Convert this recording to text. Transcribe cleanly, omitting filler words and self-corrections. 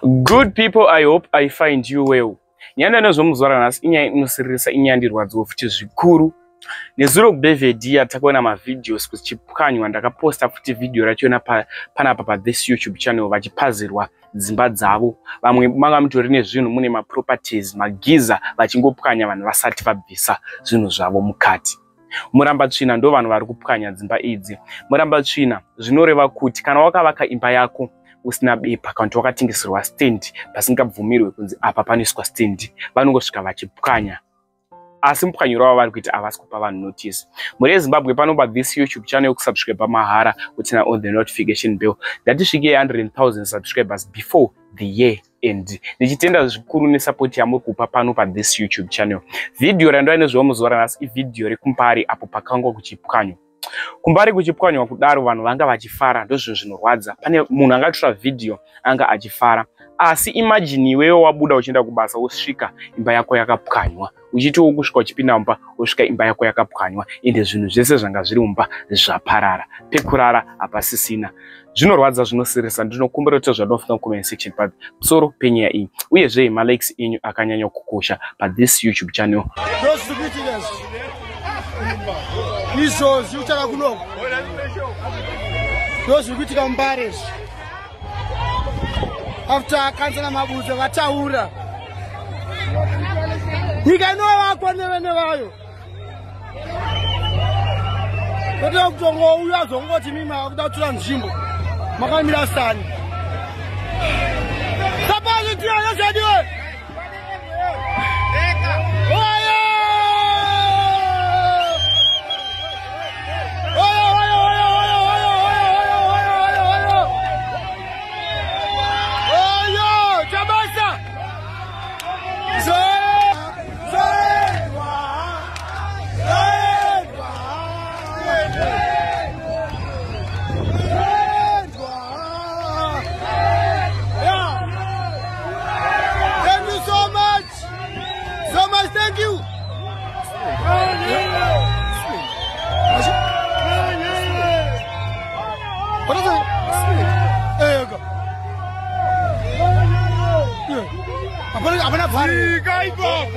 Good people, I hope I find you well. Nyaya nezvomuzuva ranhasi inyaya inosiririsa, inyaya ndirwadziwo futi zvikuru. Nezuro kuBevedhiya takaona mavideos kuchipwanywa, ndakaposta futi video rachona panapa pathis YouTube channel, vachipazirwa dzimba dzavo. Vamwe manga mutori nezvinhu, mune maproperties, magiza, vachingopwanya vanhu vasati vabvisa zvinhu zvavo mukati. Murambatsvina ndo vanhu vari kupwanya dzimba idzi. Murambatsvina zvinoreva kuti kana wakavaka imba yako usina bepa kana kuti wakatengeserwa stand pasingabvumirwe kunzi apa panoiswa stand, vanongosvika vachipwanya. Asi mupwanyiro wavo vari kuita havasi kupa vanhu notice. Mhuri yeZimbabwe, panopa this YouTube channel yokusubscribe mahara, kuturn on the notification bell. Ngatisvikei 100,000 subscribers before the year end. Ndichitenda zvikuru nesupport yamuri kupa pano pathis YouTube channel. Vhidhiyo randova nezvawo muzuva ranhasi ivhidhiyo rekuMbare apo pakanga kuchipwanywa. KuMbare kuchipwanywa kudaro, vanhu vanga vachifara, ndozvinhu zvinorwadza. Pane munhu angatora vhidhiyo anga achifara, asi imagine iwewe wabuda uchienda kubasa, wosvika imba yako yakapwanywa, uchitiwo kusvika uchipinda mumba, wosvika imba yako yakapwanywa, ende zvinhu zvese zvanga zviri mumba zvaparara, pekurara hapasisina. Zvinorwadza, zvinosirisa. Ndinokumbira kuti zvadofika comment section pamusoro penyaya iyi, uyezve malikes enyu akanyanya kukosha pathis YouTube channel. Izvo zviri kutaura kunoko ndo zviri kuitika muMbare izvi after Kansela Mabuze vataura. Nyika inovakwa nevene vayo, kwete kutongouya azongoti mima akuda kutora nzvimbo makamira sani. Sapazvitiyo nezvadiwe. Oyo! Oyo, oyo, oyo, oyo, oyo, oyo, oyo, oyo, oyo, oyo! Chabasa! Zoendwa! Zoendwa! Zoendwa! Yeah! Thank you so much! So much, thank you! What is it? Ego. Hapana, hapana pari. Ika ipapo.